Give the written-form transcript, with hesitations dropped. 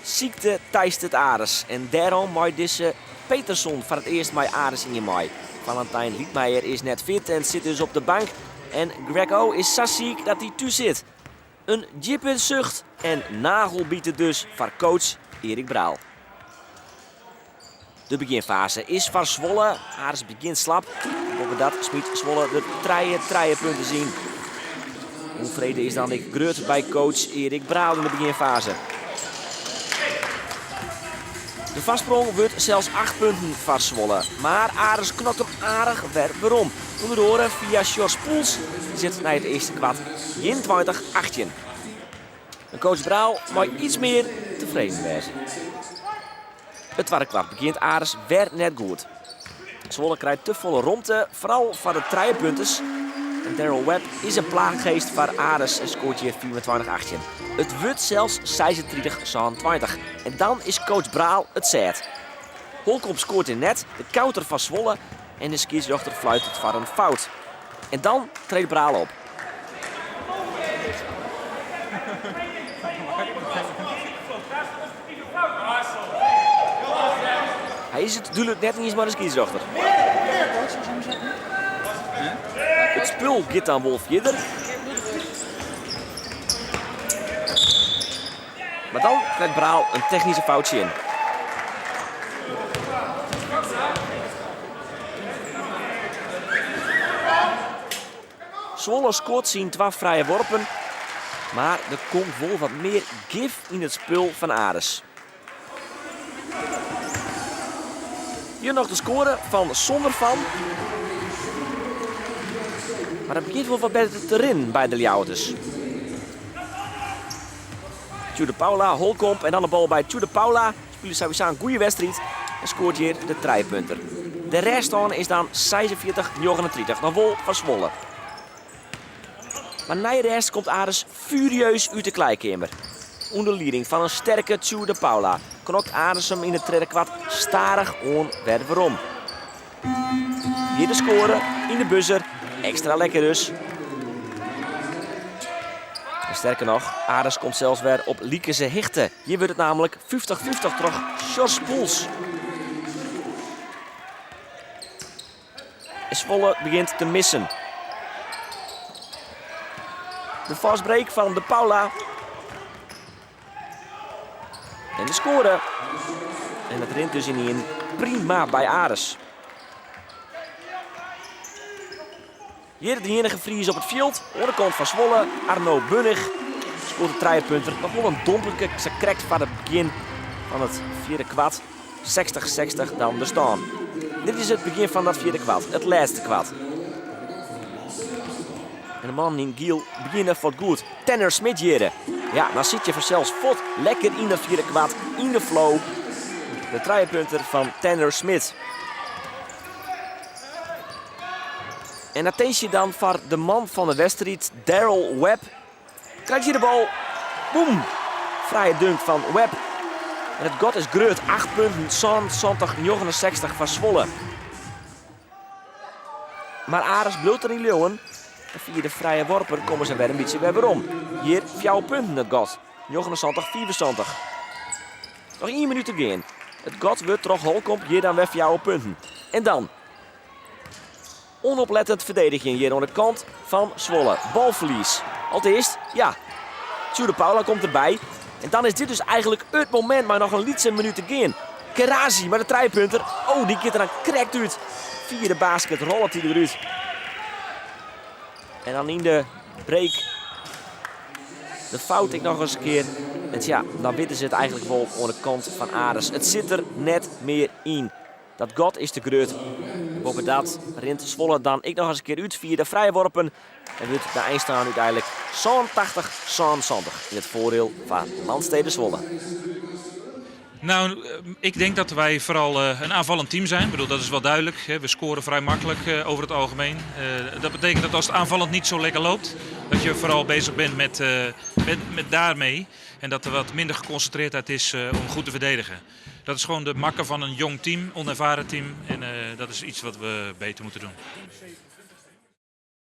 Sykte teistet Aris en dêrom mei dizze Peterson foar it earst mei Aris ien mei. Valentijn Lietmeijer is net fit en sit dus op de bank en Greg O is sa siik dat hy thús sit. In djippe sucht en nagelbite dus foar coach Erik Braal. De begjinfaze is foar Zwolle. Aris begjint slap. Boppedat smyt Zwolle der trije trijepunters yn. Ûnfrede is dan ek grut by coach Erik Braal yn de begjinfaze. De foarsprong wurdt sels 8 punten foar Zwolle. Mar Aris knokt him aardich wer werom. Under oare fia Sjors Poels is it nei it earste kwart 21-18. En coach Braal mei iets mear tefreden wêze. It twadde kwart begjint Aris wer net goed. Zwolle krijt te folle romte, foaral foar de trijepunters. En Daryl Webb is in plaaggeest foar Aris en skoart hjir 25-18. It wurdt sels 36-27 en dan is coach Braal it sêd. Holkomp skoart in net, de counter fan Zwolle en de skiedsrjochter fluitet foar in fout. En dan treedt Braal op. Hy is it dúdlik net iens mei de skiedsrjochter. It spul giet dan wol fierder. Mar dan krijt Braal in technyske fout tsjin. Zwolle skoart syn twa frije worpen, mar der komt wol wat mear gif yn it spul fan Aris. Hjir noch de skoare fan Zondervan. Mar it begjint wol wat better te rinnen by de Ljouwerters. Tjoe de Paula, Holkomp en dan de bal by Tjoe de Paula. Spilet sawiesa in goede wedstriid en skoart hjir de trijepunter. De rêststân is dan 46-39, noch wol foar Zwolle. Mar nei rêst komt Aris furieus út de klaaikeamer. Under lieding fan in sterke Tjoe de Paula knokt Aris him yn it tredde kwart stadichoan wer werom. Hjir de skoare yn de buzzer, ekstra lekker dus. En sterker noch, Aris komt sels wer op likense hichte. Hjir wurdt it namelijk 50-50 troch Sjors Poels. En Zwolle begjint te missen. De fastbreak fan De Paula. En de skoare. En dat rint dus yn prima by Aris. Hjir de iennige Fries op it fjild, oan de kant fan Zwolle, Arno Bunnig. Skoart de trijepunter. Noch wol in domperke, sa krekt foar it begjin fan it fjirde kwart. 60-60 dan de stân. Dit is it begjin fan dat fjirde kwart, it lêste kwart. En de mannen yn giel begjinne fuort goed. Tanner Smit hjirre. Ja, dan sit je fansels fuort lekker yn dat fjirde kwart, yn de flow. De trijepunter fan Tanner Smit. En attinsje dan foar de man fan de wedstriid, Daryl Webb. Krijt hjir de bal. Boem! Frije dunk fan Webb. En it gat is grut, 8 punten, 77-69 foar Zwolle. Mar Aris bliuwt der yn leauwen. En fia de frije worpen komme se wer in bytsje wer werom. Hjir 4 punten it gat, 79-75. Noch ien minút te gean. It gat wurdt troch Holkomp hjir dan wer 4 punten. En dan Onoplettend ferdedigjen hjir oan de kant fan Zwolle. Balferlies. Alteast, ja. Tjoe de Paula komt derby. En dan is dit dus eigentlik it momint mei noch in lytse minút te gean. Kerazi mei de trijepunter. Oh, dy giet der dan krekt út. Fia de basket rollet hy derút. En dan yn de break de fout ek noch ris in kear. En tsja, dan witte se it eigentlik wol oan de kant fan Aris. It sit der net mear yn. Dat gat is te grut. Boppedat rint Zwolle dan ek noch ris in kear út fia de frije worpen en wurdt de einstân úteinlik 87-77 yn it foardiel foar Landstede Zwolle. Nou, ik denk dat wij vooral een aanvallend team zijn. Ik bedoel, dat is wel duidelijk. We scoren vrij makkelijk over het algemeen. Dat betekent dat als het aanvallend niet zo lekker loopt, dat je vooral bezig bent met daarmee. En dat er wat minder geconcentreerdheid is om goed te verdedigen. Dat is gewoon de makke van een jong team, onervaren team. En dat is iets wat we beter moeten doen.